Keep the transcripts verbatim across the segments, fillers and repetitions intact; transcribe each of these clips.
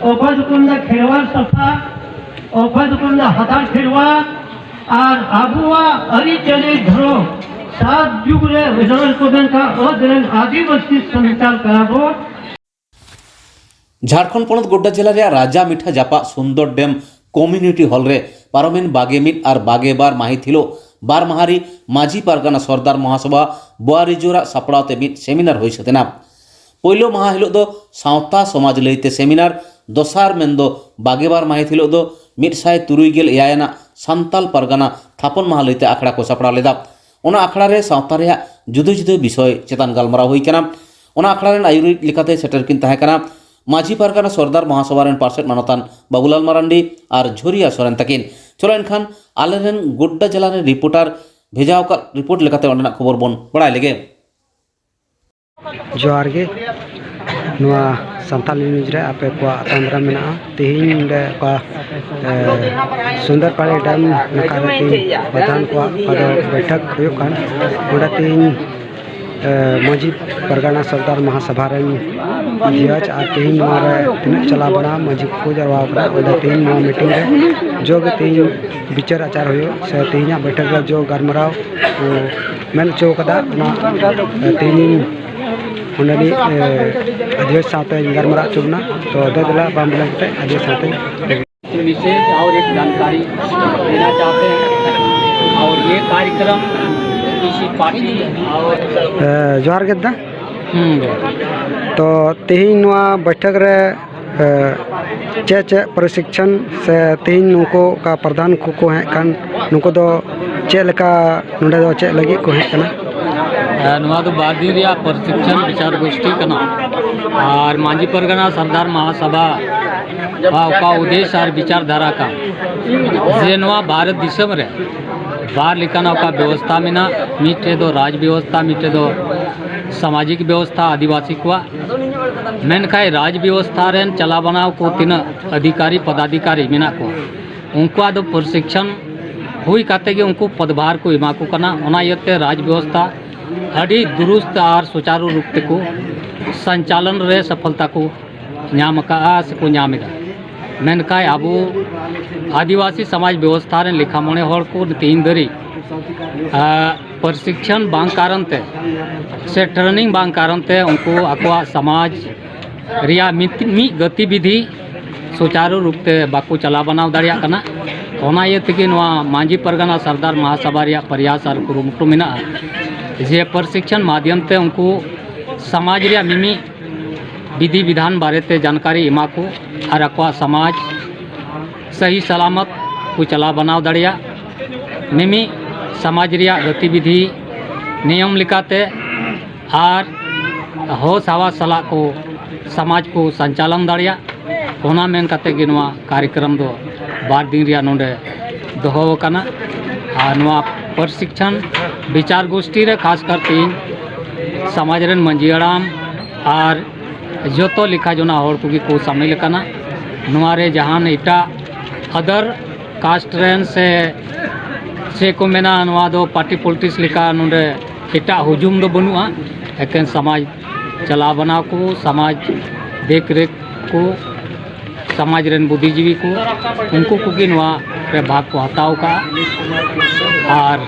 ᱚᱠᱚᱭ ᱫᱚᱠᱚ ᱢᱮᱱᱫᱟ ᱠᱷᱮᱨᱣᱟᱲ ᱥᱟᱯᱷᱟ, ᱚᱠᱚᱭ ᱫᱚᱠᱚ ᱢᱮᱱᱫᱟ ᱦᱟᱛᱟᱲ ᱠᱷᱮᱨᱣᱟᱲ, ᱟᱨ ᱟᱵᱚᱣᱟᱜ ᱟᱹᱨᱤᱪᱟᱹᱞᱤ ᱫᱷᱚᱨᱚᱢ ᱥᱟᱛ ᱡᱩᱜᱽ ᱨᱮ ᱚᱡᱚᱲ ᱠᱚ ᱢᱮᱱᱠᱷᱟᱱ ᱚᱛ ᱨᱮᱱ ᱟᱹᱫᱤᱵᱟᱹᱥᱤ ᱥᱟᱱᱛᱟᱲ ᱠᱟᱱᱟ ᱵᱚᱱ᱾ ᱡᱷᱟᱲᱠᱷᱚᱸᱰ ᱯᱚᱱᱚᱛ ᱜᱚᱰᱰᱟ ᱡᱮᱞᱟ ᱨᱮᱭᱟᱜ ᱨᱟᱡᱟ ᱢᱤᱴᱷᱟ ᱡᱟᱯᱟᱜ ᱥᱩᱱᱫᱚᱨ ᱰᱮᱢ ᱠᱚᱢᱤᱭᱩᱱᱤᱴᱤ ᱦᱚᱞ ᱨᱮ ᱯᱟᱨᱚᱢᱮᱱ ᱵᱟᱜᱮ ᱢᱤᱫ ᱟᱨ ᱵᱟᱜᱮ ᱵᱟᱨ ᱢᱟᱹᱦᱤᱛ ᱦᱤᱞᱳᱜ ᱵᱟᱨ ᱢᱟᱦᱟᱨᱤ ᱢᱟᱹᱡᱷᱤ ᱯᱟᱨᱜᱟᱱᱟ ᱥᱚᱨᱫᱟᱨ ᱢᱚᱦᱟᱥᱚᱵᱷᱟ ᱵᱳᱣᱟᱨᱤᱡᱳᱨᱟᱜ ᱥᱟᱯᱲᱟᱣ ᱛᱮ ᱢᱤᱫ ᱥᱮᱢᱤᱱᱟᱨ ᱦᱩᱭ ᱥᱟᱹᱛ ᱮᱱᱟ᱾ ᱯᱳᱭᱞᱳ ᱢᱟᱦᱟ ᱦᱤᱞᱳᱜ ᱫᱚ ᱥᱟᱶᱛᱟ ᱥᱚᱢᱟᱡᱽ ᱞᱟᱹᱭᱛᱮ ᱥᱮᱢᱤᱱᱟᱨ, ᱫᱚᱥᱟᱨ ᱢᱮᱱᱫᱚ ᱵᱟᱜᱮ ᱵᱟᱨ ᱢᱟᱹᱦᱤᱛ ᱦᱤᱞᱳᱜ ᱫᱚ ᱢᱤᱫ ᱥᱟᱭ ᱛᱩᱨᱩᱭ ᱜᱮᱞ ᱮᱭᱟᱭ ᱟᱱᱟᱜ ᱥᱟᱱᱛᱟᱞ ᱯᱟᱨᱜᱟᱱᱟ ᱛᱷᱟᱯᱚᱱ ᱢᱟᱦᱟ ᱞᱟᱹᱭᱛᱮ ᱟᱠᱷᱲᱟ ᱠᱚ ᱥᱟᱯᱲᱟᱣ ᱞᱮᱫᱟ᱾ ᱚᱱᱟ ᱟᱠᱷᱲᱟ ᱨᱮ ᱥᱟᱶᱛᱟ ᱨᱮᱭᱟᱜ ᱡᱩᱫᱟᱹ ᱡᱩᱫᱟᱹ ᱵᱤᱥᱚᱭ ᱪᱮᱛᱟᱱ ᱜᱟᱞᱢᱟᱨᱟᱣ ᱦᱩᱭ ᱠᱟᱱᱟ᱾ ᱚᱱᱟ ᱟᱠᱷᱲᱟ ᱨᱮᱱ ᱟᱹᱭᱩᱨᱤᱡ ᱞᱮᱠᱟᱛᱮ ᱥᱮᱴᱮᱨ ᱠᱤᱱ ᱛᱟᱦᱮᱸ ᱠᱟᱱᱟ ᱢᱟᱹᱡᱷᱤ ᱯᱟᱨᱜᱟᱱᱟ ᱥᱚᱨᱫᱟᱨ ᱢᱚᱦᱟᱥᱚᱵᱷᱟ ᱨᱮᱱ ᱯᱟᱨᱥᱮᱛ ᱢᱟᱱᱚᱛᱟᱱ ᱵᱟᱵᱩᱞᱟᱞ ᱢᱟᱨᱟᱱᱰᱤ ᱟᱨ ᱡᱷᱚᱨᱤᱭᱟ ᱥᱚᱨᱮᱱ ᱛᱟᱹᱠᱤᱱ᱾ ᱪᱚᱞᱚ ᱮᱱᱠᱷᱟᱱ ᱟᱞᱮᱨᱮᱱ ᱜᱚᱰᱰᱟ ᱡᱮᱞᱟ ᱨᱮᱱ ᱨᱤᱯᱳᱨᱴᱟᱨ ᱵᱷᱮᱡᱟ ᱟᱠᱟᱫ ᱨᱤᱯᱳᱨᱴ ᱞᱮᱠᱟᱛᱮ ᱚᱸᱰᱮᱱᱟᱜ ᱠᱷᱚᱵᱚᱨ ᱵᱚᱱ ᱵᱟᱲᱟᱭ ᱞᱮᱜᱮ᱾ ᱡᱚᱦᱟᱨ ᱜᱮ᱾ ᱱᱚᱣᱟ ᱥᱟᱱᱛᱟᱞᱤ ᱱᱤᱭᱩᱡᱽ ᱨᱮ ᱟᱯᱮ ᱠᱚᱣᱟᱜ ᱟᱛᱟᱝ ᱫᱟᱨᱟᱢ ᱢᱮᱱᱟᱜᱼᱟ᱾ ᱛᱮᱦᱮᱧ ᱱᱚᱰᱮ ᱚᱠᱟ, ᱮ, ᱥᱩᱱᱫᱚᱨᱯᱟᱲᱤ ᱰᱮᱢ ᱱᱟᱠᱷᱟ ᱨᱮ ᱛᱮᱦᱮᱧ ᱯᱨᱚᱫᱷᱟᱱ ᱠᱚᱣᱟᱜ ᱚᱠᱟ ᱫᱚ ᱵᱳᱭᱴᱷᱚᱠ ᱦᱩᱭᱩᱜ ᱠᱟᱱ, ᱚᱸᱰᱮ ᱛᱮᱦᱮᱧ, ᱮ, ᱢᱟᱹᱡᱷᱤ ᱯᱟᱨᱜᱟᱱᱟ ᱥᱚᱨᱫᱟᱨ ᱢᱟᱦᱟᱥᱚᱵᱷᱟ ᱨᱮᱱ ᱡᱤᱭᱟᱹᱡᱽ ᱟᱨ ᱛᱮᱦᱮᱧ ᱱᱚᱣᱟ ᱨᱮ ᱛᱤᱱᱟᱹᱜ ᱪᱟᱞᱟᱣ ᱵᱟᱲᱟ ᱢᱟᱹᱡᱷᱤ ᱠᱚᱠᱚ ᱡᱟᱨᱣᱟ ᱟᱠᱟᱱᱟ, ᱚᱸᱰᱮ ᱛᱮᱦᱮᱧ ᱱᱚᱣᱟ ᱢᱤᱴᱤᱝ ᱨᱮ ᱡᱚᱜᱮ ᱛᱮᱦᱮᱧ ᱵᱤᱪᱟᱹᱨ ᱟᱪᱟᱨ ᱦᱩᱭᱩᱜ ᱥᱮ ᱛᱮᱦᱮᱧᱟᱜ ᱵᱳᱭᱴᱷᱚᱠ ᱨᱮ ᱡᱚ ᱜᱟᱞᱢᱟᱨᱟᱣ ᱠᱚ ᱢᱮᱱ ᱦᱚᱪᱚ ᱠᱟᱫᱟ, ᱚᱱᱟ, ᱮ, ᱛᱮᱦᱮᱧ ᱚᱸᱰᱮᱱᱤᱡ, ᱮ, ᱟᱹᱫᱤᱵᱟᱹᱥᱤ ᱥᱟᱶᱛᱮᱧ ᱜᱟᱞᱢᱟᱨᱟᱣ ᱦᱚᱪᱚ ᱵᱚᱱᱟ᱾ ᱛᱚ ᱫᱮ ᱫᱮᱞᱟ ᱵᱟᱢ ᱵᱤᱞᱚᱢ ᱠᱟᱛᱮ ᱟᱹᱫᱤᱵᱟᱹᱥᱤ ᱥᱟᱶᱛᱮᱧ ᱢᱮᱥᱮᱡᱽ ᱟᱨ ᱮᱠ ᱡᱟᱱᱠᱟᱨᱤ ᱫᱮᱱᱟ ᱪᱟᱦᱛᱮ ᱦᱮᱸ ᱟᱨ ᱭᱮ ᱠᱟᱨᱭᱚᱠᱨᱚᱢ ᱠᱤᱥᱤ ᱯᱟᱨᱴᱤ ᱟᱨ ᱮ, ᱡᱚᱦᱟᱨ ᱜᱮ ᱫᱟ᱾ ᱦᱩᱸ, ᱡᱚᱦᱟᱨ᱾ ᱛᱚ ᱛᱮᱦᱮᱧ ᱱᱚᱣᱟ ᱵᱳᱭᱴᱷᱚᱠ ᱨᱮ, ᱮ, ᱪᱮᱫ ᱪᱮᱫ ᱯᱨᱚᱥᱤᱠᱠᱷᱚᱱ ᱥᱮ ᱛᱮᱦᱮᱧ ᱱᱩᱠᱩ ᱚᱠᱟ ᱯᱨᱚᱫᱷᱟᱱ ᱠᱚᱠᱚ ᱦᱮᱡ ᱠᱟᱱ, ᱱᱩᱠᱩ ᱫᱚ ᱪᱮᱫ ᱞᱮᱠᱟ ᱱᱚᱰᱮ ᱫᱚ ᱪᱮᱫ ᱞᱟᱹᱜᱤᱫ ᱠᱚ ᱦᱮᱡ ᱠᱟᱱᱟ? ᱮ, ᱱᱚᱣᱟ ᱫᱚ ᱵᱟᱨ ᱫᱤᱱ ᱨᱮᱭᱟᱜ ᱯᱨᱚᱥᱤᱠᱠᱷᱚᱱ ᱵᱤᱪᱟᱨ ᱜᱳᱥᱴᱤ ᱠᱟᱱᱟ ᱟᱨ ᱢᱟᱹᱡᱷᱤ ᱯᱟᱨᱜᱟᱱᱟ ᱥᱚᱨᱫᱟᱨ ᱢᱟᱦᱟᱥᱚᱵᱷᱟ ᱟᱜ ᱚᱠᱟ ᱩᱫᱮᱥ ᱟᱨ ᱵᱤᱪᱟᱨ ᱫᱷᱟᱨᱟ ᱠᱟᱱ ᱡᱮ ᱱᱚᱣᱟ ᱵᱷᱟᱨᱚᱛ ᱫᱤᱥᱚᱢ ᱨᱮ ᱵᱟᱨ ᱞᱮᱠᱟᱱᱟᱜ ᱚᱠᱟ ᱵᱮᱵᱚᱥᱛᱷᱟ ᱢᱮᱱᱟᱜ, ᱢᱤᱫᱴᱮᱡ ᱫᱚ ᱨᱟᱡᱽ ᱵᱮᱵᱚᱥᱛᱷᱟ, ᱢᱤᱫᱴᱮᱡ ᱫᱚ ᱥᱟᱢᱟᱡᱤᱠ ᱵᱮᱵᱚᱥᱛᱷᱟ ᱟᱹᱫᱤᱵᱟᱹᱥᱤ ᱠᱚᱣᱟᱜ᱾ ᱢᱮᱱᱠᱷᱟᱱ ᱨᱟᱡᱽ ᱵᱮᱵᱚᱥᱛᱷᱟ ᱨᱮᱱ ᱪᱟᱞᱟᱣ ᱵᱟᱱᱟᱣ ᱠᱚ ᱛᱤᱱᱟᱹᱜ ᱚᱫᱷᱤᱠᱟᱨᱤ ᱯᱚᱫᱟᱫᱷᱤᱠᱟᱨᱤ ᱢᱮᱱᱟᱜ ᱠᱚᱣᱟ, ᱩᱱᱠᱩᱣᱟᱜ ᱫᱚ ᱯᱨᱚᱥᱤᱠᱠᱷᱚᱱ ᱦᱩᱭ ᱠᱟᱛᱮ ᱜᱮ ᱩᱱᱠᱩ ᱯᱚᱫᱽᱵᱷᱟᱨ ᱠᱚ ᱮᱢᱟ ᱠᱚ ᱠᱟᱱᱟ᱾ ᱚᱱᱟ ᱤᱭᱟᱹᱛᱮ ᱨᱟᱡᱽ ᱵᱮᱵᱚᱥᱛᱷᱟ ᱟᱹᱰᱤ ᱫᱩᱨᱩᱥᱛ ᱟᱨ ᱥᱩᱪᱟᱨᱩ ᱨᱩᱯ ᱛᱮᱠᱚ ᱥᱚᱧᱪᱟᱞᱚᱱ ᱨᱮ ᱥᱚᱯᱷᱚᱞᱛᱟ ᱠᱚ ᱧᱟᱢ ᱟᱠᱟᱫᱼᱟ ᱥᱮᱠᱚ ᱧᱟᱢ ᱮᱫᱟ᱾ ᱢᱮᱱᱠᱷᱟᱱ ᱟᱵᱚ ᱟᱹᱫᱤᱵᱟᱹᱥᱤ ᱥᱚᱢᱟᱡᱽ ᱵᱮᱵᱚᱥᱛᱷᱟ ᱨᱮᱱ ᱞᱮᱠᱷᱟ ᱢᱚᱬᱮ ᱦᱚᱲ ᱠᱚ ᱛᱮᱦᱮᱧ ᱫᱷᱟᱹᱨᱤᱡ, ᱟ, ᱯᱨᱚᱥᱤᱠᱠᱷᱚᱱ ᱵᱟᱝ ᱠᱟᱨᱚᱱ ᱛᱮ ᱥᱮ training ᱵᱟᱝ ᱠᱟᱨᱚᱱ ᱛᱮ ᱩᱱᱠᱩ ᱟᱠᱚᱣᱟᱜ ᱥᱚᱢᱟᱡᱽ ᱨᱮᱭᱟᱜ ᱢᱤᱫ, ᱢᱤᱫ ᱜᱚᱛᱤᱵᱤᱫᱷᱤ ᱥᱩᱪᱟᱨᱩ ᱨᱩᱯ ᱛᱮ ᱵᱟᱠᱚ ᱪᱟᱞᱟᱣ ᱵᱟᱱᱟᱣ ᱫᱟᱲᱮᱭᱟᱜ ᱠᱟᱱᱟ᱾ ᱚᱱᱟ ᱤᱭᱟᱹ ᱛᱮᱜᱮ ᱱᱚᱣᱟ ᱢᱟᱹᱡᱷᱤ ᱯᱟᱨᱜᱟᱱᱟ ᱥᱟᱨᱫᱟᱨ ᱢᱟᱦᱟᱥᱟᱵᱷᱟ ᱨᱮᱭᱟᱜ ᱯᱨᱚᱭᱟᱥ ᱟᱨ ᱠᱩᱨᱩᱢᱩᱴᱩ ᱢᱮᱱᱟᱜᱼᱟ ᱡᱮ ᱯᱨᱚᱥᱤᱠᱠᱷᱚᱱ ᱢᱟᱫᱷᱭᱚᱢ ᱛᱮ ᱩᱱᱠᱩ ᱥᱚᱢᱟᱡᱽ ᱨᱮᱭᱟᱜ ᱢᱤᱢᱤᱫ ᱵᱤᱫᱷᱤ ᱵᱤᱫᱷᱟᱱ ᱵᱟᱨᱮᱛᱮ ᱡᱟᱱᱠᱟᱨᱤ ᱮᱢᱟ ᱠᱚ ᱟᱨ ᱟᱠᱚᱣᱟᱜ ᱥᱚᱢᱟᱡᱽ ᱥᱟᱹᱦᱤ ᱥᱟᱞᱟᱢᱚᱛ ᱠᱚ ᱪᱟᱞᱟᱣ ᱵᱟᱱᱟᱣ ᱫᱟᱲᱮᱭᱟᱜ, ᱢᱤᱢᱤᱫ ᱥᱚᱢᱟᱡᱽ ᱨᱮᱭᱟᱜ ᱜᱚᱛᱤᱵᱤᱫᱷᱤ ᱱᱤᱭᱚᱢ ᱞᱮᱠᱟᱛᱮ ᱟᱨ ᱦᱚᱸᱥ ᱦᱟᱣᱟᱥ ᱥᱟᱞᱟᱜ ᱠᱚ ᱥᱚᱢᱟᱡᱽ ᱠᱚ ᱥᱚᱧᱪᱟᱞᱚᱱ ᱫᱟᱲᱮᱭᱟᱜ, ᱚᱱᱟ ᱢᱮᱱ ᱠᱟᱛᱮ ᱜᱮ ᱱᱚᱣᱟ ᱠᱟᱨᱭᱚᱠᱨᱚᱢ ᱫᱚ ᱵᱟᱨ ᱫᱤᱱ ᱨᱮᱭᱟᱜ ᱱᱚᱰᱮ ᱫᱚᱦᱚ ᱟᱠᱟᱱᱟ᱾ ᱟᱨ ᱱᱚᱣᱟ ᱯᱨᱚᱥᱤᱠᱠᱷᱚᱱ ᱵᱤᱪᱟᱨ ᱜᱳᱥᱴᱤ ᱨᱮ ᱠᱷᱟᱥ ᱠᱟᱨᱛᱮ ᱤᱧ ᱥᱚᱢᱟᱡᱽ ᱨᱮᱱ ᱢᱟᱹᱡᱷᱤ ᱦᱟᱲᱟᱢ ᱟᱨ ᱡᱚᱛᱚ ᱞᱮᱠᱷᱟ ᱡᱚᱱᱟ ᱦᱚᱲ ᱠᱚᱜᱮ ᱠᱚ ᱥᱟᱢᱤᱞ ᱟᱠᱟᱱᱟ᱾ ᱱᱚᱣᱟ ᱨᱮ ᱡᱟᱦᱟᱱ ᱮᱴᱟᱜ other caste ᱨᱮᱱ ᱥᱮ, ᱪᱮᱫ ᱠᱚ ᱢᱮᱱᱟ, ᱱᱚᱣᱟ ᱫᱚ party politics ᱞᱮᱠᱟ ᱱᱚᱰᱮ ᱮᱴᱟᱜ ᱦᱩᱡᱩᱢ ᱫᱚ ᱵᱟᱹᱱᱩᱜᱼᱟ᱾ ᱮᱠᱮᱱ ᱥᱚᱢᱟᱡᱽ ᱪᱟᱞᱟᱣ ᱵᱟᱱᱟᱣ ᱠᱚ, ᱥᱚᱢᱟᱡᱽ ᱫᱮᱠᱷ ᱨᱮᱠᱷ ᱠᱚ, ᱥᱚᱢᱟᱡᱽ ᱨᱮᱱ ᱵᱩᱫᱷᱤᱡᱤᱵᱤ ᱠᱚ, ᱩᱱᱠᱩ ᱠᱚᱜᱮ ᱱᱚᱣᱟ ᱨᱮ ᱵᱷᱟᱜᱽ ᱠᱚ ᱦᱟᱛᱟᱣ ᱠᱟᱜᱼᱟ᱾ ᱟᱨ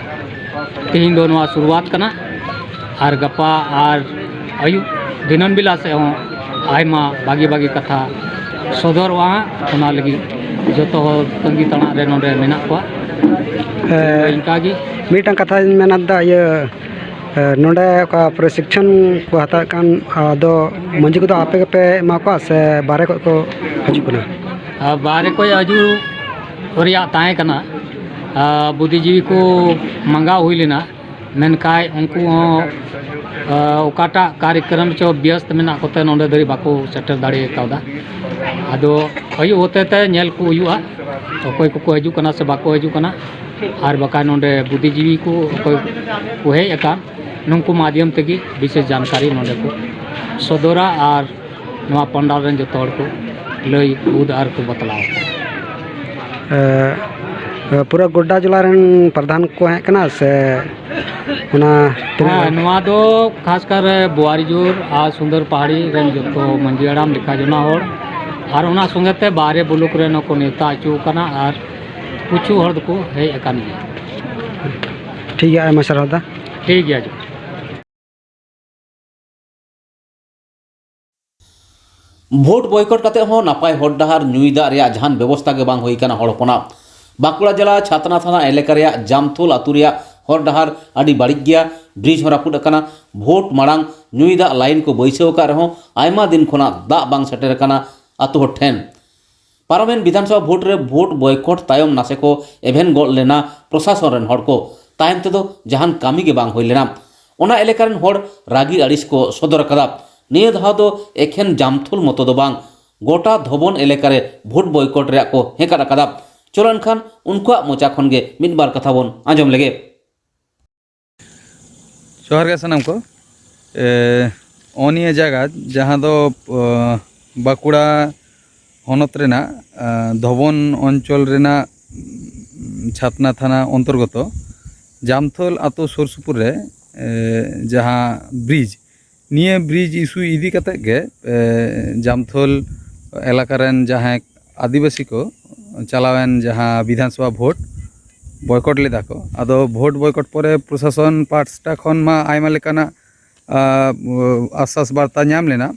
ᱛᱮᱦᱮᱧ ᱫᱚ ᱱᱚᱣᱟ ᱥᱩᱨᱩᱣᱟᱛ ᱠᱟᱱᱟ᱾ ᱟᱨ ᱜᱟᱯᱟ ᱟᱨ ᱟᱹᱭᱩᱵ ᱫᱤᱱᱟᱹᱢ ᱵᱮᱞᱟ ᱥᱮᱫ ᱦᱚᱸ ᱟᱭᱢᱟ ᱵᱷᱟᱜᱮ ᱵᱷᱟᱜᱮ ᱠᱟᱛᱷᱟ ᱥᱚᱫᱚᱨᱚᱜᱼᱟ ᱦᱟᱸᱜ, ᱚᱱᱟ ᱞᱟᱹᱜᱤᱫ ᱡᱚᱛᱚ ᱦᱚᱲ ᱛᱟᱺᱜᱤ ᱛᱟᱲᱟᱜ ᱨᱮ ᱱᱚᱰᱮ ᱢᱮᱱᱟᱜ ᱠᱚᱣᱟ᱾ ᱦᱮᱸ᱾ ᱤᱱᱠᱟᱹ ᱜᱮ᱾ ᱢᱤᱫᱴᱟᱝ ᱠᱟᱛᱷᱟᱧ ᱢᱮᱱ ᱮᱫᱟ, ᱤᱭᱟᱹ, ᱮ, ᱱᱚᱰᱮ ᱚᱠᱟ ᱯᱨᱚᱥᱤᱠᱠᱷᱚᱱ ᱠᱚ ᱦᱟᱛᱟᱣᱮᱫ ᱠᱟᱱ, ᱟᱫᱚ ᱢᱟᱹᱡᱷᱤ ᱠᱚᱫᱚ ᱟᱯᱮ ᱜᱮᱯᱮ ᱮᱢᱟ ᱠᱚᱣᱟ ᱥᱮ ᱵᱟᱦᱨᱮ ᱠᱷᱚᱱ ᱠᱚ ᱦᱤᱡᱩᱜ ᱠᱟᱱᱟ? ᱟᱨ ᱵᱟᱦᱨᱮ ᱠᱷᱚᱱ ᱦᱤᱡᱩᱜ ᱨᱮᱭᱟᱜ ᱛᱟᱦᱮᱸ ᱠᱟᱱᱟ, ᱟᱨ ᱵᱩᱫᱷᱤᱡᱤᱵᱤ ᱠᱚ ᱢᱟᱸᱜᱟᱣ ᱦᱩᱭ ᱞᱮᱱᱟ, ᱢᱮᱱᱠᱷᱟᱱ ᱩᱱᱠᱩ ᱦᱚᱸ, ᱟ, ᱚᱠᱟᱴᱟᱜ ᱠᱟᱨᱭᱚᱠᱨᱚᱢ ᱪᱚ ᱵᱮᱥᱛ ᱢᱮᱱᱟᱜ ᱠᱚᱛᱮ ᱱᱚᱰᱮ ᱫᱷᱟᱹᱨᱤᱡ ᱵᱟᱠᱚ ᱥᱮᱴᱮᱨ ᱫᱟᱲᱮ ᱠᱟᱣᱫᱟ᱾ ᱟᱫᱚ ᱟᱹᱭᱩᱵ ᱦᱚᱛᱮ ᱛᱮ ᱧᱮᱞ ᱠᱚ ᱦᱩᱭᱩᱜᱼᱟ, ᱚᱠᱚᱭ ᱠᱚᱠᱚ ᱦᱤᱡᱩᱜ ᱠᱟᱱᱟ ᱥᱮ ᱵᱟᱠᱚ ᱦᱤᱡᱩᱜ ᱠᱟᱱᱟ᱾ ᱟᱨ ᱵᱟᱠᱷᱟᱱ ᱱᱚᱰᱮ ᱵᱩᱫᱷᱤᱡᱤᱵᱤ ᱠᱚ ᱚᱠᱚᱭ ᱠᱚ ᱦᱮᱡ ᱟᱠᱟᱱ, ᱱᱩᱠᱩ ᱢᱟᱫᱷᱭᱚᱢ ᱛᱮᱜᱮ ᱵᱤᱥᱮᱥ ᱡᱟᱱᱠᱟᱨᱤ ᱱᱚᱰᱮ ᱠᱚ ᱥᱚᱫᱚᱨᱟ ᱟᱨ ᱱᱚᱣᱟ ᱯᱟᱱᱰᱟᱞ ᱨᱮᱱ ᱡᱚᱛᱚ ᱦᱚᱲ ᱠᱚ ᱞᱟᱹᱭ ᱵᱩᱫ ᱟᱨ ᱠᱚ ᱵᱟᱛᱞᱟᱣᱟ᱾ ᱮ, ᱯᱩᱨᱟᱹ ᱜᱚᱰᱰᱟ ᱡᱚᱞᱟ ᱨᱮᱱ ᱯᱨᱚᱫᱷᱟᱱ ᱠᱚ ᱦᱮᱡ ᱠᱟᱱᱟ ᱥᱮ ᱚᱱᱟ ᱛᱤᱱᱟᱹᱜ ᱦᱮᱸ, ᱜᱟᱱ? ᱱᱚᱣᱟ ᱫᱚ ᱠᱷᱟᱥ ᱠᱟᱨ ᱵᱳᱣᱟᱨᱤᱡᱳᱨ ᱟᱨ ᱥᱩᱱᱫᱚᱨ ᱯᱟᱦᱟᱲᱤ ᱨᱮᱱ ᱡᱚᱛᱚ ᱢᱟᱹᱡᱷᱤ ᱦᱟᱲᱟᱢ ᱞᱮᱠᱟ ᱡᱚᱱᱟ ᱦᱚᱲ ᱟᱨ ᱚᱱᱟ ᱥᱚᱸᱜᱮ ᱛᱮ ᱵᱟᱦᱨᱮ ᱵᱞᱚᱠ ᱨᱮᱱ ᱦᱚᱸᱠᱚ ᱱᱮᱣᱛᱟ ᱦᱚᱪᱚ ᱟᱠᱟᱱᱟ ᱟᱨ ᱠᱤᱪᱷᱩ ᱦᱚᱲ ᱫᱚᱠᱚ ᱦᱮᱡ ᱟᱠᱟᱱ ᱜᱮᱭᱟ᱾ ᱴᱷᱤᱠ ᱜᱮᱭᱟ, ᱟᱭᱢᱟ ᱥᱟᱨᱦᱟᱣ ᱫᱟ᱾ ᱴᱷᱤᱠ ᱜᱮᱭᱟ, ᱡᱚᱦᱟᱨ᱾ ᱵᱷᱳᱴ ᱵᱚᱭᱠᱚᱴ ᱠᱟᱛᱮ ᱦᱚᱸ ᱱᱟᱯᱟᱭ ᱦᱚᱨ ᱰᱟᱦᱟᱨ, ᱧᱩᱭ ᱫᱟᱜ ᱨᱮᱭᱟᱜ ᱡᱟᱦᱟᱱ ᱵᱮᱵᱚᱥᱛᱷᱟ ᱜᱮ ᱵᱟᱝ ᱦᱩᱭ ᱟᱠᱟᱱᱟ ᱦᱚᱲ ᱦᱚᱯᱚᱱᱟᱜ᱾ ᱵᱟᱸᱠᱩᱲᱟ ᱡᱮᱞᱟ ᱪᱷᱟᱛᱱᱟ ᱛᱷᱟᱱᱟ ᱮᱞᱟᱠᱟ ᱨᱮᱭᱟᱜ ᱡᱟᱢᱛᱷᱳᱞ ᱟᱹᱛᱩ ᱨᱮᱭᱟᱜ ᱦᱚᱨ ᱰᱟᱦᱟᱨ ᱟᱹᱰᱤ ᱵᱟᱹᱲᱤᱡ ᱜᱮᱭᱟ, ᱵᱨᱤᱡᱽ ᱦᱚᱸ ᱨᱟᱹᱯᱩᱫ ᱟᱠᱟᱱᱟ᱾ ᱵᱷᱳᱴ ᱢᱟᱲᱟᱝ ᱧᱩᱭ ᱫᱟᱜ ᱞᱟᱭᱤᱱ ᱠᱚ ᱵᱟᱹᱭᱥᱟᱹᱣ ᱟᱠᱟᱫ ᱨᱮᱦᱚᱸ ᱟᱭᱢᱟ ᱫᱤᱱ ᱠᱷᱚᱱᱟᱜ ᱫᱟᱜ ᱵᱟᱝ ᱥᱮᱴᱮᱨ ᱟᱠᱟᱱᱟ ᱟᱹᱛᱩ ᱦᱚᱲ ᱴᱷᱮᱱ᱾ ᱯᱟᱨᱚᱢᱮᱱ ᱵᱤᱫᱷᱟᱱᱥᱚᱵᱷᱟ ᱵᱷᱳᱴ ᱨᱮ ᱵᱷᱳᱴ ᱵᱚᱭᱠᱚᱴ ᱛᱟᱭᱚᱢ ᱱᱟᱥᱮ ᱠᱚ ᱮᱵᱷᱮᱱ ᱜᱚᱫ ᱞᱮᱱᱟ ᱯᱨᱚᱥᱟᱥᱚᱱ ᱨᱮᱱ ᱦᱚᱲ ᱠᱚ᱾ ᱛᱟᱭᱚᱢ ᱛᱮᱫᱚ ᱡᱟᱦᱟᱱ ᱠᱟᱹᱢᱤ ᱜᱮ ᱵᱟᱝ ᱦᱩᱭ ᱞᱮᱱᱟ᱾ ᱚᱱᱟ ᱮᱞᱟᱠᱟ ᱨᱮᱱ ᱦᱚᱲ ᱨᱟᱹᱜᱤ ᱟᱹᱲᱤᱥ ᱠᱚ ᱥᱚᱫᱚᱨ ᱟᱠᱟᱫᱟ᱾ ᱱᱤᱭᱟᱹ ᱫᱷᱟᱣ ᱫᱚ ᱮᱠᱷᱮᱱ ᱡᱟᱢᱛᱷᱩᱞ ᱢᱚᱛᱚ ᱫᱚ ᱵᱟᱝ, ᱜᱚᱴᱟ ᱫᱷᱚᱵᱚᱱ ᱮᱞᱟᱠᱟ ᱨᱮ ᱵᱷᱳᱴ ᱵᱚᱭᱠᱚᱴ ᱨᱮᱭᱟᱜ ᱠᱚ ᱦᱮᱸᱠᱟᱫ ᱟᱠᱟᱫᱟ᱾ ᱪᱚᱞᱚ ᱮᱱᱠᱷᱟᱱ ᱩᱱᱠᱩᱣᱟᱜ ᱢᱚᱪᱟ ᱠᱷᱚᱱ ᱜᱮ ᱢᱤᱫ ᱵᱟᱨ ᱠᱟᱛᱷᱟ ᱵᱚᱱ ᱟᱸᱡᱚᱢ ᱞᱮᱜᱮ᱾ ᱡᱚᱦᱟᱨ ᱜᱮ ᱥᱟᱱᱟᱢ ᱠᱚ᱾ ᱮ, ᱱᱚᱜᱼᱚ ᱱᱤᱭᱟᱹ ᱡᱟᱭᱜᱟ ᱡᱟᱦᱟᱸ ᱫᱚ, ᱚ, ᱵᱟᱸᱠᱩᱲᱟ ᱦᱚᱱᱚᱛ ᱨᱮᱱᱟᱜ, ᱟ, ᱫᱷᱚᱵᱚᱱ ᱚᱧᱪᱚᱞ ᱨᱮᱱᱟᱜ, ᱩᱢ, ᱪᱷᱟᱛᱱᱟ ᱛᱷᱟᱱᱟ ᱚᱱᱛᱚᱨᱜᱚᱛᱚ ᱡᱟᱢᱛᱷᱳᱞ ᱟᱛᱳ ᱥᱩᱨ ᱥᱩᱯᱩᱨ ᱨᱮ, ᱮ, ᱡᱟᱦᱟᱸ ᱵᱨᱤᱡᱽ, ᱱᱤᱭᱟᱹ ᱵᱨᱤᱡᱽ ᱤᱥᱩ ᱤᱫᱤ ᱠᱟᱛᱮᱫ ᱜᱮ, ᱮ, ᱡᱟᱢᱛᱷᱳᱞ ᱮᱞᱟᱠᱟ ᱨᱮᱱ ᱡᱟᱦᱟᱸᱭ ᱟᱹᱫᱤᱵᱟᱹᱥᱤ ᱠᱚ ᱪᱟᱞᱟᱣᱮᱱ ᱡᱟᱦᱟᱸ ᱵᱤᱫᱷᱟᱱ ᱥᱚᱵᱷᱟ ᱵᱷᱳᱴ ᱵᱚᱭᱠᱚᱴ ᱞᱮᱫᱟ ᱠᱚ᱾ ᱟᱫᱚ ᱵᱷᱳᱴ ᱵᱚᱭᱠᱚᱴ ᱯᱚᱨᱮ ᱯᱨᱚᱥᱟᱥᱚᱱ ᱯᱟᱦᱴᱟ ᱠᱷᱚᱱ ᱢᱟ ᱟᱭᱢᱟ ᱞᱮᱠᱟᱱᱟᱜ, ᱟ, ᱟᱥᱥᱟᱥ ᱵᱟᱨᱛᱟ ᱧᱟᱢ ᱞᱮᱱᱟ,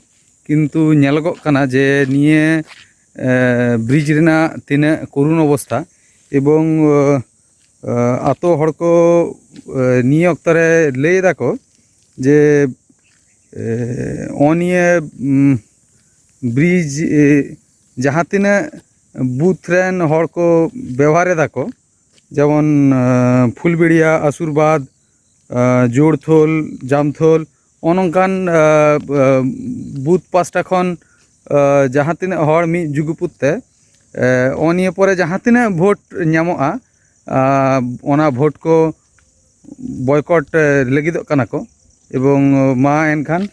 ᱠᱤᱱᱛᱩ ᱧᱮᱞᱚᱜᱚᱜ ᱠᱟᱱᱟ ᱡᱮ ᱱᱤᱭᱟᱹ, ᱮ, ᱵᱨᱤᱡᱽ ᱨᱮᱱᱟᱜ ᱛᱤᱱᱟᱹᱜ ᱠᱚᱨᱩᱱ ᱚᱵᱚᱥᱛᱷᱟ, ᱮᱵᱚᱝ, ᱮ, ᱟᱛᱳ ᱦᱚᱲ ᱠᱚ, ᱮ, ᱱᱤᱭᱟᱹ ᱚᱠᱛᱚ ᱨᱮ ᱞᱟᱹᱭ ᱮᱫᱟ ᱠᱚ ᱡᱮ, ᱮ, ᱱᱚᱜᱼᱚ ᱱᱤᱭᱟᱹ, ᱩᱢ, ᱵᱨᱤᱡᱽ, ᱮ, ᱡᱟᱦᱟᱸ ᱛᱤᱱᱟᱹᱜ ᱵᱩᱛᱷ ᱨᱮᱱ ᱦᱚᱲ ᱠᱚ ᱵᱮᱣᱦᱟᱨ ᱮᱫᱟ ᱠᱚ, ᱡᱮᱢᱚᱱ, ᱮ, ᱯᱷᱩᱞᱵᱮᱲᱤᱭᱟ, ᱟᱥᱩᱨᱵᱟᱫᱽ, ᱮ, ᱡᱳᱲᱛᱷᱳᱞ, ᱡᱟᱢᱛᱷᱳᱞ, ᱱᱚᱜᱼᱚ ᱱᱚᱝᱠᱟᱱ, ᱮ, ᱮ, ᱵᱩᱛᱷ ᱯᱟᱥᱴᱟ ᱠᱷᱚᱱ, ᱮ, ᱡᱟᱦᱟᱸ ᱛᱤᱱᱟᱹᱜ ᱦᱚᱲ ᱢᱤᱫ ᱡᱩᱜᱩᱯᱩᱛ ᱛᱮ, ᱮ, ᱱᱚᱜᱼᱚ ᱱᱤᱭᱟᱹ ᱯᱚᱨᱮ ᱡᱟᱦᱟᱸ ᱛᱤᱱᱟᱹᱜ ᱵᱷᱳᱴ ᱧᱟᱢᱚᱜᱼᱟ, ᱟ, ᱚᱱᱟ ᱵᱷᱳᱴ ᱠᱚ ᱵᱚᱭᱠᱚᱴ, ᱮ, ᱞᱟᱹᱜᱤᱫᱚᱜ ᱠᱟᱱᱟ ᱠᱚ᱾ ᱮᱵᱚᱝ, ᱢᱟ ᱮᱱᱠᱷᱟᱱ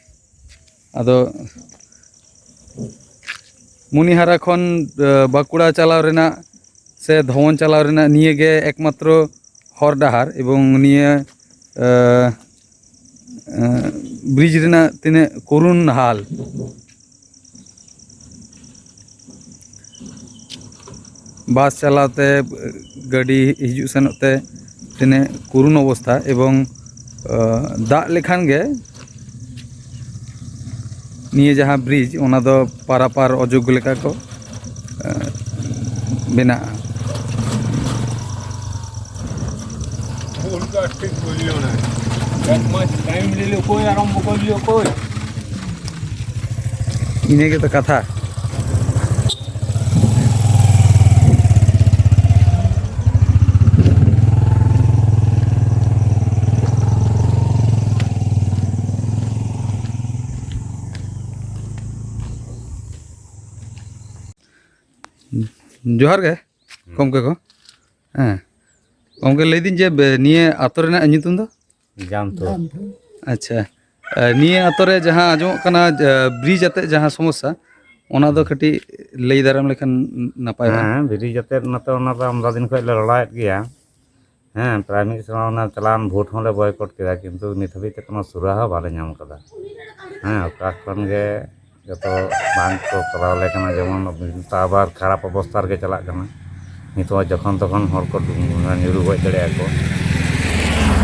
ᱟᱫᱚ ᱢᱩᱱᱤᱦᱟᱨᱟ ᱠᱷᱚᱱ, ᱮ, ᱵᱟᱸᱠᱩᱲᱟ ᱪᱟᱞᱟᱣ ᱨᱮᱱᱟᱜ ᱥᱮ ᱫᱷᱚᱣᱚᱱ ᱪᱟᱞᱟᱣ ᱨᱮᱱᱟᱜ ᱱᱤᱭᱟᱹ ᱜᱮ ᱮᱠᱢᱟᱛᱨᱚ ᱦᱚᱨ ᱰᱟᱦᱟᱨ, ᱮᱵᱚᱝ ᱱᱤᱭᱟᱹ ᱵᱨᱤᱡᱽ ᱨᱮᱱᱟᱜ ᱛᱤᱱᱟᱹᱜ ᱠᱚᱨᱩᱱ ᱦᱟᱞ᱾ ᱵᱟᱥ ᱪᱟᱞᱟᱣ ᱛᱮ, ᱜᱟᱹᱰᱤ ᱦᱤᱡᱩᱜ ᱥᱮᱱᱚᱜ ᱛᱮ ᱛᱤᱱᱟᱹᱜ ᱠᱚᱨᱩᱱ ᱚᱵᱚᱥᱛᱷᱟ, ᱮᱵᱚᱝ ᱫᱟᱜ ᱞᱮᱠᱷᱟᱱ ᱜᱮ ᱱᱤᱭᱟᱹ ᱡᱟᱦᱟᱸ ᱵᱨᱤᱡᱽ, ᱚᱱᱟ ᱫᱚ ᱯᱟᱨᱟᱯᱟᱨ ᱚᱡᱳᱜᱽ ᱞᱮᱠᱟ ᱠᱚ ᱵᱮᱱᱟᱜᱼᱟ᱾ ᱤᱱᱟᱹ ᱜᱮᱛᱚ ᱠᱟᱛᱷᱟ᱾ ᱡᱚᱦᱟᱨ ᱜᱮ ᱜᱚᱢᱠᱮ ᱠᱚ᱾ ᱦᱮᱸ ᱜᱚᱢᱠᱮ, ᱞᱟᱹᱭᱫᱟᱹᱧ ᱡᱮ ᱵᱮ- ᱱᱤᱭᱟᱹ ᱟᱛᱳ ᱨᱮᱱᱟᱜ ᱧᱩᱛᱩᱢ ᱫᱚ? ᱡᱟᱢᱛᱩ᱾ ᱟᱪᱪᱷᱟ, ᱱᱤᱭᱟᱹ ᱟᱛᱳ ᱨᱮ ᱡᱟᱦᱟᱸ ᱟᱸᱡᱚᱢᱚᱜ ᱠᱟᱱᱟ, ᱵᱨᱤᱡᱽ ᱟᱛᱮᱫ ᱡᱟᱦᱟᱸ ᱥᱚᱢᱚᱥᱥᱟ, ᱚᱱᱟ ᱫᱚ ᱠᱟᱹᱴᱤᱡ ᱞᱟᱹᱭ ᱫᱟᱨᱟᱢ ᱞᱮᱠᱷᱟᱱ ᱱᱟᱯᱟᱭᱚᱜᱼᱟ᱾ ᱦᱮᱸ, ᱵᱨᱤᱡᱽ ᱟᱛᱮᱫ ᱢᱟᱛᱚ ᱚᱱᱟ ᱫᱚ ᱟᱢᱫᱟ ᱫᱤᱱ ᱠᱷᱚᱱ ᱞᱮ ᱨᱚᱲᱟᱭᱮᱫ ᱜᱮᱭᱟ᱾ ᱦᱮᱸ, ᱯᱨᱟᱭ ᱢᱤᱫ ᱥᱮᱨᱢᱟ ᱚᱱᱟ ᱪᱟᱞᱟᱣᱮᱱ ᱵᱷᱳᱴ ᱦᱚᱸᱞᱮ ᱵᱚᱭᱠᱚᱴ ᱠᱮᱫᱟ, ᱠᱤᱱᱛᱩ ᱱᱤᱛ ᱦᱟᱹᱵᱤᱡ ᱛᱮ ᱠᱳᱱᱳ ᱥᱩᱨᱟ ᱦᱚᱸ ᱵᱟᱞᱮ ᱧᱟᱢ ᱠᱟᱫᱟ᱾ ᱦᱮᱸ, ᱚᱠᱟ ᱠᱷᱚᱱ ᱜᱮ ᱡᱚᱛᱚ ᱵᱟᱝ ᱠᱚ ᱠᱚᱨᱟᱣ ᱞᱮ ᱠᱟᱱᱟ, ᱡᱮᱢᱚᱱ ᱱᱤᱛᱚᱜ ᱟᱵᱟᱨ ᱠᱷᱟᱨᱟᱯ ᱚᱵᱚᱥᱛᱷᱟ ᱨᱮᱜᱮ ᱪᱟᱞᱟᱜ ᱠᱟᱱᱟ᱾ ᱱᱤᱛᱚᱜ ᱡᱚᱠᱷᱚᱱ ᱛᱚᱠᱷᱚᱱ ᱦᱚᱲ ᱠᱚ ᱰᱩ- ᱧᱩᱨᱩ ᱜᱚᱡ ᱫᱟᱲᱮᱭᱟᱜᱼᱟ ᱠᱚ᱾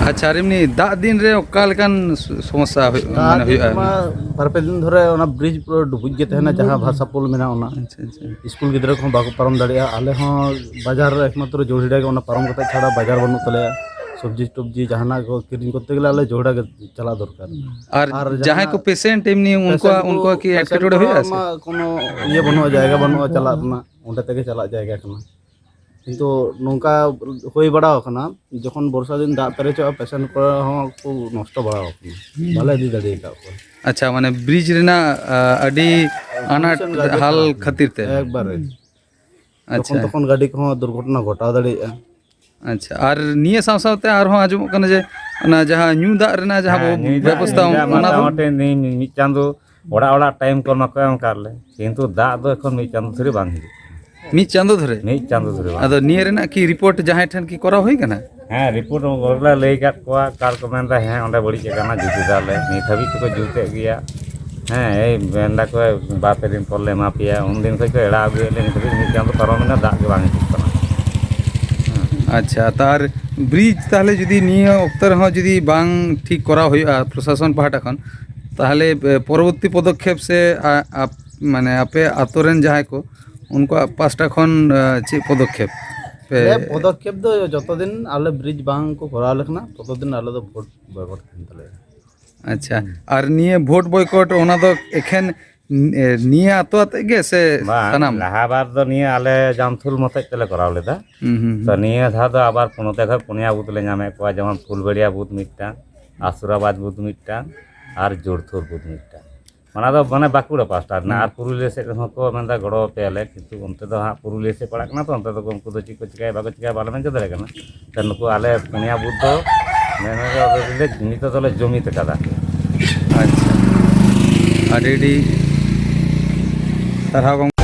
ᱟᱪᱪᱷᱟ, ᱟᱨ ᱮᱢᱱᱤ ᱫᱟᱜ ᱫᱤᱱ ᱨᱮ ᱚᱠᱟ ᱞᱮᱠᱟᱱ ᱥ- ᱥᱚᱢᱚᱥᱥᱟ ᱦᱩᱭᱩᱜ, ᱫᱟᱜ ᱢᱟᱱᱮ ᱫᱤᱱ ᱦᱩᱭᱩᱜᱼᱟ? ᱨᱮᱢᱟ ᱵᱟᱨ ᱯᱮ ᱫᱤᱱ ᱫᱷᱚᱨᱮ ᱚᱱᱟ ᱵᱨᱤᱡᱽ ᱯᱩᱨᱟᱹ ᱰᱩᱵᱩᱡ ᱜᱮ ᱛᱟᱦᱮᱱᱟ, ᱡᱟᱦᱟᱸ ᱵᱷᱟᱨᱥᱟᱯᱳᱞ ᱢᱮᱱᱟᱜᱼᱟ ᱚᱱᱟ᱾ ᱟᱪᱪᱷᱟ, ᱟᱪᱪᱷᱟ᱾ ᱥᱠᱩᱞ ᱜᱤᱫᱽᱨᱟᱹ ᱠᱚᱦᱚᱸ ᱵᱟᱠᱚ ᱯᱟᱨᱚᱢ ᱫᱟᱲᱮᱭᱟᱜᱼᱟ᱾ ᱟᱞᱮ ᱦᱚᱸ ᱵᱟᱡᱟᱨ ᱨᱮ ᱮᱠᱢᱟᱛᱨᱚ ᱡᱳᱲᱦᱤᱰᱟ ᱜᱮ ᱚᱱᱟ ᱯᱟᱨᱚᱢ ᱠᱟᱛᱮ ᱪᱷᱟᱲᱟ ᱵᱟᱡᱟᱨ ᱵᱟᱹᱱᱩᱜ ᱛᱟᱞᱮᱭᱟ᱾ ᱥᱚᱵᱽᱡᱤ ᱴᱚᱵᱽᱡᱤ ᱡᱟᱦᱟᱱᱟᱜ ᱠᱚ ᱠᱤᱨᱤᱧ ᱠᱚᱨᱛᱮ ᱜᱮᱞᱮ ᱟᱞᱮ ᱡᱳᱲᱦᱤᱰᱟ ᱜᱮ ᱪᱟᱞᱟᱜ ᱫᱚᱨᱠᱟᱨ᱾ ᱟᱨ ᱟᱨ ᱡᱟᱦᱟᱸᱭ ᱡᱟᱦᱟᱸ ᱠᱚ ᱯᱮᱥᱮᱱᱴ, ᱮᱢᱱᱤ ᱩᱱᱠᱩᱣᱟᱜ, patient ᱠᱚ, ᱩᱱᱠᱩᱣᱟᱜ ᱠᱤ patient ᱮᱴᱠᱮᱴᱚᱬᱮ ᱠᱚᱣᱟᱜ ᱦᱩᱭᱩᱜᱼᱟ ᱥᱮ? ᱢᱟ ᱠᱳᱱᱳ ᱤᱭᱟᱹ ᱵᱟᱹᱱᱩᱜᱼᱟ, ᱡᱟᱭᱜᱟ ᱵᱟᱹᱱᱩᱜᱼᱟ ᱪᱟᱞᱟᱜ ᱨᱮᱱᱟᱜ, ᱚᱸᱰᱮ ᱛᱮᱜᱮ ᱪᱟᱞᱟᱜ ᱡᱟᱭᱜᱟ ᱠᱟᱱᱟ᱾ ᱠᱤᱱᱛᱩ ᱱᱚᱝᱠᱟ ᱦᱩᱭ ᱵᱟᱲᱟ ᱟᱠᱟᱱᱟ, ᱡᱚᱠᱷᱚᱱ ᱵᱚᱨᱥᱟ ᱫᱤᱱ ᱫᱟᱜ ᱯᱮᱨᱮᱡᱚᱜᱼᱟ, ᱯᱮᱥᱮᱱᱴ ᱠᱚ ᱦᱚᱸ ᱠᱚ ᱱᱚᱥᱴᱚ ᱵᱟᱲᱟ ᱟᱠᱟᱱᱟ, ᱵᱟᱞᱮ ᱤᱫᱤ ᱫᱟᱲᱮ ᱟᱠᱟᱫ ᱠᱚᱣᱟ᱾ ᱟᱪᱪᱷᱟ, ᱢᱟᱱᱮ ᱵᱨᱤᱡᱽ ᱨᱮᱱᱟᱜ, ᱟ, ᱟᱹᱰᱤ ᱟᱱᱟᱴ ᱠᱚᱱᱰᱤᱥᱚᱱ ᱜᱟᱹᱰᱤ ᱦᱟᱞ ᱠᱷᱟᱨᱟᱯ ᱠᱷᱟᱹᱛᱤᱨ ᱛᱮ᱾ ᱮᱠᱵᱟᱨᱮ᱾ ᱟᱪᱪᱷᱟ᱾ ᱡᱚᱠᱷᱚᱱ ᱛᱚᱠᱷᱚᱱ ᱜᱟᱹᱰᱤ ᱠᱚᱦᱚᱸ ᱫᱩᱨᱜᱷᱚᱴᱚᱱᱟ ᱜᱷᱚᱴᱟᱣ ᱫᱟᱲᱮᱭᱟᱜᱼᱟ᱾ ᱟᱪᱪᱷᱟ, ᱟᱨ ᱱᱤᱭᱟᱹ ᱥᱟᱶ ᱥᱟᱶᱛᱮ ᱟᱨᱦᱚᱸ ᱟᱸᱡᱚᱢᱚᱜ ᱠᱟᱱᱟ ᱡᱮ ᱚᱱᱟ ᱡᱟᱦᱟᱸ ᱧᱩ ᱫᱟᱜ ᱨᱮᱱᱟᱜ ᱡᱟᱦᱟᱸ ᱦᱮᱸ, ᱵᱚ-, ᱧᱩᱭ ᱫᱟᱜ, ᱵᱮᱵᱚᱥᱛᱷᱟ, ᱧᱩᱭ ᱫᱟᱜ ᱚᱱᱟ ᱫᱚ? ᱢᱚᱴᱟᱢᱩᱴᱤ ᱢᱤ-, ᱢᱤ-, ᱢᱤᱫ ᱪᱟᱸᱫᱚ ᱚᱲᱟᱜ ᱚᱲᱟᱜ ᱴᱟᱭᱤᱢ ᱠᱚᱞ ᱢᱟᱠᱚ ᱮᱢ ᱟᱠᱟᱫ ᱞᱮ, ᱠᱤᱱᱛᱩ ᱫᱟᱜ ᱫᱚ ᱮᱠᱷᱚᱱ ᱢᱤᱫ ᱪᱟᱸᱫᱚ ᱫᱷᱚᱨᱮ ᱵᱟᱝ ᱦᱤᱡᱩᱜ ᱠᱟᱱᱟ᱾ ᱢᱤᱫ ᱪᱟᱸᱫᱚ ᱫᱷᱚᱨᱮ? ᱢᱤᱫ ᱪᱟᱸᱫᱚ ᱫᱷᱚᱨᱮ ᱵᱟᱝ᱾ ᱟᱫᱚ ᱱᱤᱭᱟᱹ ᱨᱮᱱᱟᱜ ᱠᱤ ᱨᱤᱯᱳᱨᱴ ᱡᱟᱦᱟᱸᱭ ᱴᱷᱮᱱ ᱠᱤ ᱠᱚᱨᱟᱣ ᱦᱩᱭ ᱠᱟᱱᱟ? ᱦᱮᱸ, ᱨᱤᱯᱳᱨᱴ ᱦᱚᱸ ᱞᱮ ᱞᱟᱹᱭ ᱟᱠᱟᱫ ᱠᱚᱣᱟ, ᱠᱟᱨ ᱠᱚ ᱢᱮᱱᱫᱟ, "ᱦᱮᱸ, ᱚᱸᱰᱮ ᱵᱟᱹᱲᱤᱡ ᱟᱠᱟᱱᱟ, ᱡᱩᱛ ᱮᱫᱟᱞᱮ᱾" ᱱᱤᱛ ᱦᱟᱹᱵᱤᱡ ᱛᱮᱠᱚ ᱡᱩᱛᱮᱫ ᱜᱮᱭᱟ᱾ ᱦᱮᱸ, ᱮᱭ ᱢᱮᱱ ᱫᱟᱠᱚ, "ᱵᱟᱨ ᱯᱮ ᱫᱤᱱ ᱯᱚᱨ ᱞᱮ ᱮᱢᱟ ᱯᱮᱭᱟ᱾" ᱩᱱ ᱫᱤᱱ ᱠᱷᱚᱡ ᱠᱚ ᱮᱲᱟᱣ ᱟᱹᱜᱩᱭᱮᱫ ᱞᱮᱭᱟ, ᱱᱤᱛ ᱦᱟᱹᱵᱤᱡ ᱢᱤᱫ ᱪᱟᱸᱫᱚ ᱯᱟᱨᱚᱢᱮᱱᱟ, ᱫᱟᱜ ᱜᱮ ᱵᱟᱝ ᱦᱤᱡᱩᱜ ᱠᱟᱱᱟ᱾ ᱦᱮᱸ᱾ ᱟᱪᱪᱷᱟ, ᱛᱟᱨ ᱵᱨᱤᱡᱽ ᱛᱟᱦᱚᱞᱮ ᱡᱩᱫᱤ ᱱᱤᱭᱟᱹ ᱚᱠᱛᱚ ᱨᱮᱦᱚᱸ ᱡᱩᱫᱤ ᱵᱟᱝ ᱴᱷᱤᱠ ᱠᱚᱨᱟᱣ ᱦᱩᱭᱩᱜᱼᱟ ᱯᱨᱚᱥᱟᱥᱚᱱ ᱯᱟᱦᱴᱟ ᱠᱷᱚᱱ, ᱛᱟᱦᱚᱞᱮ, ᱮ, ᱯᱚᱨᱚᱵᱚᱨᱛᱤ ᱯᱚᱫᱚᱠᱷᱮᱯ ᱥᱮ, ᱟ-, ᱟᱯ-, ᱢᱟᱱᱮ ᱟᱯᱮ ᱟᱛᱳ ᱨᱮᱱ ᱡᱟᱦᱟᱸᱭ ᱠᱚ, ᱩᱱᱠᱩᱣᱟᱜ ᱯᱟᱥᱴᱟ ᱠᱷᱚᱱ, ᱮ, ᱪᱮᱫ ᱯᱚᱫᱚᱠᱷᱮᱯ ᱯᱮ? ᱟᱞᱮ ᱯᱚᱫᱚᱠᱷᱮᱯ ᱫᱚ ᱡᱚᱛᱚ ᱫᱤᱱ ᱟᱞᱮ ᱵᱨᱤᱡᱽ ᱵᱟᱝ ᱠᱚ ᱠᱚᱨᱟᱣ ᱞᱮᱠᱷᱟᱱ, ᱛᱚᱛᱚ ᱫᱤᱱ ᱟᱞᱮ ᱫᱚ ᱵᱷᱳᱴ ᱵᱚᱭᱠᱚᱴ ᱛᱟᱦᱮᱱ ᱛᱟᱞᱮᱭᱟ᱾ ᱟᱪᱪᱷᱟ, ᱦᱩᱸ᱾ ᱟᱨ ᱱᱤᱭᱟᱹ ᱵᱷᱳᱴ ᱵᱚᱭᱠᱚᱴ, ᱚᱱᱟ ᱫᱚ ᱮᱠᱷᱮᱱ ᱱ-, ᱮ, ᱱᱤᱭᱟᱹ ᱟᱛᱳ ᱟᱛᱮᱫ ᱜᱮ ᱥᱮ ᱵᱟᱝ, ᱥᱟᱱᱟᱢ? ᱞᱟᱦᱟ ᱵᱟᱨ ᱫᱚ ᱱᱤᱭᱟᱹ ᱟᱞᱮ ᱡᱟᱢᱛᱷᱩᱞ ᱢᱚᱛᱚᱡ ᱛᱮᱞᱮ ᱠᱚᱨᱟᱣ ᱞᱮᱫᱟ᱾ ᱦᱩᱸ, ᱦᱩᱸ, ᱛᱚ, ᱦᱩᱸ᱾ ᱱᱤᱭᱟᱹ ᱫᱷᱟᱣ ᱫᱚ ᱟᱵᱟᱨ ᱯᱩᱱᱚᱛᱮ ᱠᱷᱚᱡ ᱯᱩᱱᱭᱟ ᱵᱩᱛᱷ ᱞᱮ ᱧᱟᱢᱮᱫ ᱠᱚᱣᱟ, ᱡᱮᱢᱚᱱ ᱯᱷᱩᱞᱵᱟᱲᱤᱭᱟ ᱵᱩᱛᱷ ᱢᱤᱫᱴᱟᱝ, ᱟᱥᱩᱨᱟᱵᱟᱫᱽ ᱵᱩᱛᱷ ᱢᱤᱫᱴᱟᱝ ᱟᱨ ᱡᱳᱲᱛᱷᱩᱨ ᱵᱩᱛᱷ ᱢᱤᱫᱴᱟᱝ᱾ ᱚᱱᱟ ᱫᱚ ᱢᱟᱱᱮ ᱵᱟᱸᱠᱩᱲᱟ ᱯᱟᱥᱴᱟ ᱨᱮᱱᱟᱜ, ᱦᱩᱸ᱾ ᱟᱨ ᱯᱩᱨᱩᱞᱤᱭᱟᱹ ᱥᱮᱫ ᱨᱮᱦᱚᱸ ᱠᱚ ᱢᱮᱱᱫᱟ ᱜᱚᱲᱚ ᱟᱯᱮᱭᱟᱞᱮ, ᱠᱤᱱᱛᱩ ᱚᱱᱛᱮ ᱫᱚ ᱦᱟᱸᱜ ᱯᱩᱨᱩᱞᱤᱭᱟᱹ ᱥᱮᱫ ᱯᱟᱲᱟᱜ ᱠᱟᱱᱟ ᱛᱚ, ᱚᱱᱛᱮ ᱫᱚ ᱩᱱᱠᱩ ᱫᱚ ᱪᱮᱫ ᱠᱚ ᱪᱤᱠᱟᱹᱭᱟ ᱵᱟᱠᱚ ᱪᱤᱠᱟᱹᱭᱟ ᱵᱟᱞᱮ ᱢᱮᱱ ᱦᱚᱪᱚ ᱫᱟᱲᱮᱭᱟᱜ ᱠᱟᱱᱟ᱾ ᱛᱚ, ᱱᱩᱠᱩ ᱟᱞᱮ ᱯᱩᱱᱭᱟ ᱵᱩᱛᱷ ᱫᱚ ᱢᱮᱱ ᱢᱮᱱ ᱱᱤᱛᱚᱜ ᱫᱚᱞᱮ ᱡᱩᱢᱤᱫ ᱟᱠᱟᱫᱟ᱾ ᱟᱪᱪᱷᱟ, ᱟᱹᱰᱤ ᱟᱹᱰᱤ ᱥᱟᱨᱦᱟᱣ ᱜᱚᱢᱠᱮ᱾